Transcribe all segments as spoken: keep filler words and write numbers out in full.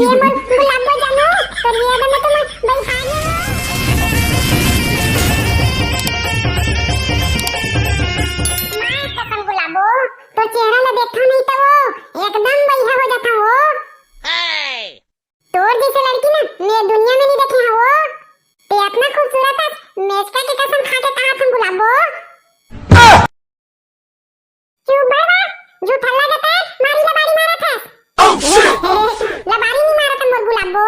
ये मोर गुलाबो जानू, तोर ये में तो मैं बइहा गेंव। माय कसम गुलाबो, तोर चेहरा ला देखथंव नहीं त वो एकदम बइहा हो जाथंव वो। तोर जइसे लड़की ना मैं दुनिया में नहीं देखे हंव वो। ते अतना खूबसूरत हस, मेचका के कसम खा के कहत हंव गुलाबो। चुप बड़ बा, झूठल्ला जतय, मारी लबारी मारत हस। लबारी नहीं मारत हंव मोर गुलाबो,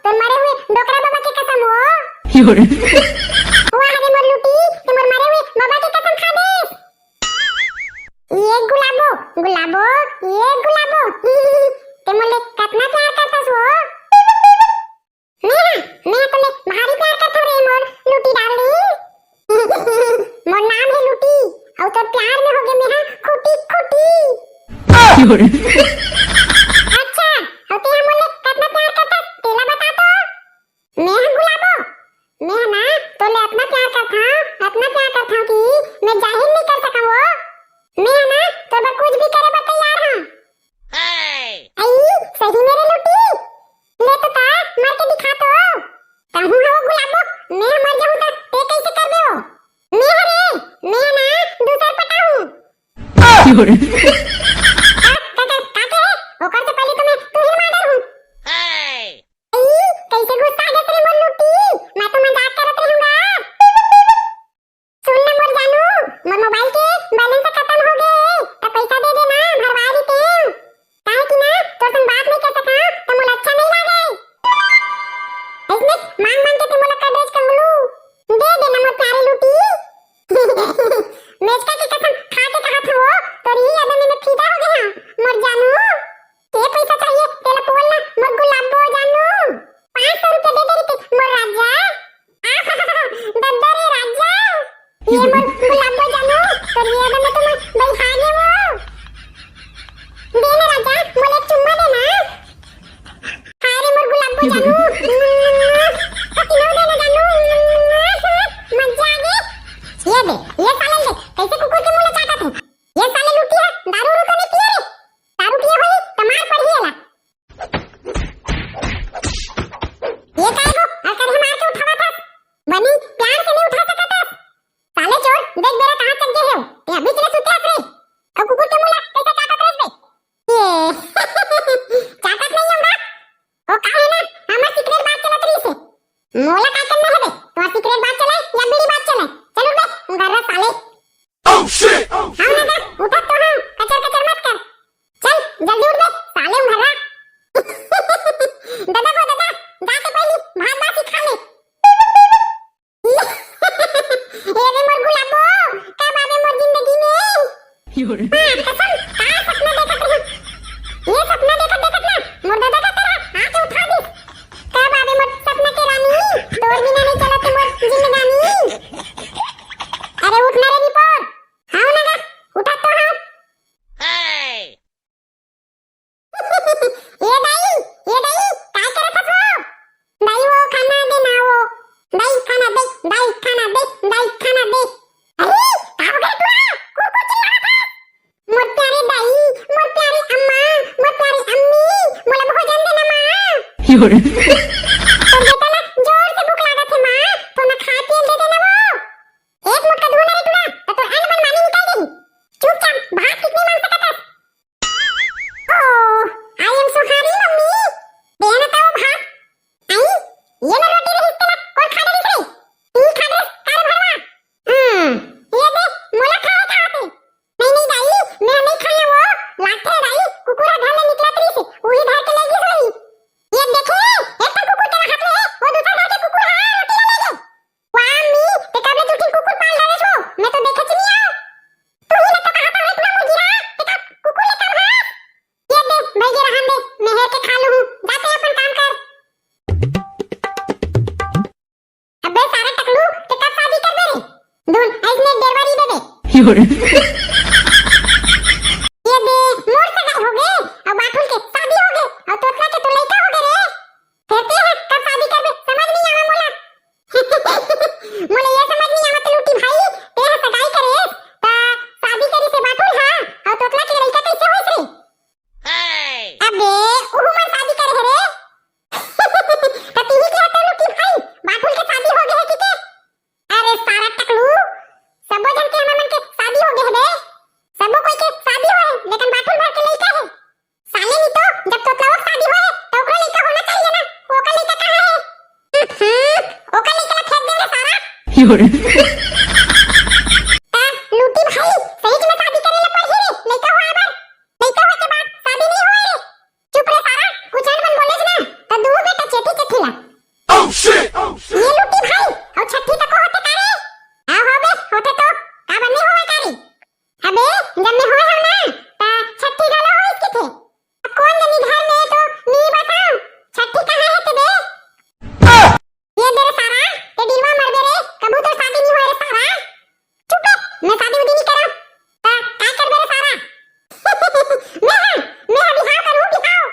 तोर मरे हुए डोकरा बाबा के कसम वो। वाह रे मोर लूटी, ते मोर मरे हुए बाबा के कसम खा देस। ये गुलाबो, गुलाबो, ये गुलाबो, ते मोर ले कतना प्यार करथस वो। मैं, मैं तो ले भारी प्यार करथंव रे मोर लूटी darling। मोर नाम हे लूटी, अउ तोर प्यार में होगे मैं हा खूटी, खूटी। अच्छा, अउ ते हा मोर ले कतना प्यार करथस, तेला बता तो। मैं हा गुलाबो, मैं हा ना तोर ले अतना प्यार करथंव, अतना प्यार करथंव कि मैं जाहिर नहीं कर सकंव वो। मैं हा ना तोर बर कुछ भी करे बर तैयार हंव। आई, सही में रे लूटी? ले तो का, मर के दिखा तो। तहूं हा वो गुलाबो, मैं हा मर जाहूं त ते कइसे करबे वो? मैं हा रे, मैं हा ना दूसर पटाहूं। का, का, का, का के? ओकर से पहले तो मैं तुही मार डारहूं। ई, कइसे गुस्सा गेस रे मोर लूटी? मैं तो मजाक करत रहेंव गा। सुन ना मोर जानू, मोर मोबाइल के balance खतम होगे, त पइसा दे दे ना, भरवा देतेंव। काहे कि ना, तोर संग बात नहीं कर सकंव, त मोला अच्छा नहीं लागे। अइसने मांग मांग के ते मोला कड्रेच कंगलू। दे दे ना मोर प्यारी लूटी। मेचका के कसम खा के कहत हंव वो, तोर ही याद में मैं फिदा होगे हंव, मोर जानू। के पइसा चाहिए, तेला बोल ना, मोर गुलाबो जानू। पाँच सौ रुपया दे दे रहिते, मोर राजा। दद्दा रे राजा, ये मोर गुलाबो जानू, तोर ये में तो मैं बइहा गेंव वो। दे ना राजा, मोला एक चुम्मा दे ना। हाय रे मोर गुलाबो जानू, हटिनो दे ना जानू, मजा आ गे। ये दे, ये साले दे, कइसे कुकुर के मुंह ला चाटत हे। ये साले लूटी हे, दारू उरू तो नहीं पिए रे? दारू पिए होही त मार पड़ही एला। ये काय गो, अउ करहे मार के उठावत हस? बने प्यार से नहीं उठा सकत हस? साले चोर, देख बेरा कहाँ चल गे हे? ते अभी चले सुते हस रे। अउ कुकुर के मुंह ला कइसे चाटत रहिस बे? ये चाटत नहीं हंव गा। ओ का हे ना, हमर secret बात चलत रहिस हे। मोला का करना हे बे? तोर secret बात चले या बीड़ी बात चले? चल उठ बे, उंघर्रा साले। Oh shit! हां ना गा, उठत तो हंव, कचर कचर मत कर। चल, जल्दी उठ बे, साले उंघर्रा। ददा गो ददा, जाके पहली भात बासी खा ले। ये रे मोर गुलाबो, कब आबे मोर जिंदगी में? हां, कसम, का सपना देखत रहे? ये सपना देखत देखत ना, मोर ददा का तरह आके उठा दिस। कब आबे मोर सपना के रानी, तोर बिना नहीं चलत मोर जिंदगानी। अरे उठ ना रे निपोर, हां ना गा, उठा तो हां। ए दाई, ए दाई, काय करत हस वो? दाई वो खाना दे ना वो। दाई खाना दे, दाई खाना दे, दाई खाना दे। अरे, का हो गे टुरा? कुकुर चिल्लात हस। मोर प्यारे दाई, मोर प्यारे अम्मा, मोर प्यारे अम्मी, मोला भोजन दे ना माँ। तोर बेटा ला जोर से भूख लागत हे माँ, तो ना खाए पिए दे देना वो। एक मुट्ठा धुन रे टुरा, त तोर अंड मन मानी निकल देही। चुपचाप भात कितनी मांग सकत हस? Oh, I am so hungry, mummy. दे ना त वो भात। आई, ये ना रोटी रहिस तेला कोन खा डरिस रे? ई खा डरिस का रे भरवा? हम्म, ये दे, मोला खाए खाते। नहीं, नहीं दाई, मैं नहीं खाया वो। लागथे दाई, कुकुर घर ले निकलत रहिस, उही धर के ले गिस होही। ये देखे, एक ठन ता लूटी भाई, सही में शादी करे ला पड़ही रे, लइका होए बर। लइका होए के बाद शादी नहीं होए रे। चुप रे सारा, कुछ झन मन बोलेच ना, त दू बेटा चेती चेती ला। ये लूटी भाई, अउ छठी तक होथे का रे? हाँ हो बे, होथे तो, का बने होए का रे? अबे, जब मैं होए हूँ ना, त छठी घलो होइस के थे। अब कौन जनी घर में तो नी बताओ, छठी कहाँ है ते बे? ये दे रे सारा, ते डिलवा मरबे रे, कभू तो शादी नहीं होए रे सारा। चुप रे, मैं शादी उदी नहीं करा। ता का करबे रे सारा? मैं हा, मैं हा बिहाव करूँ, बिहाव।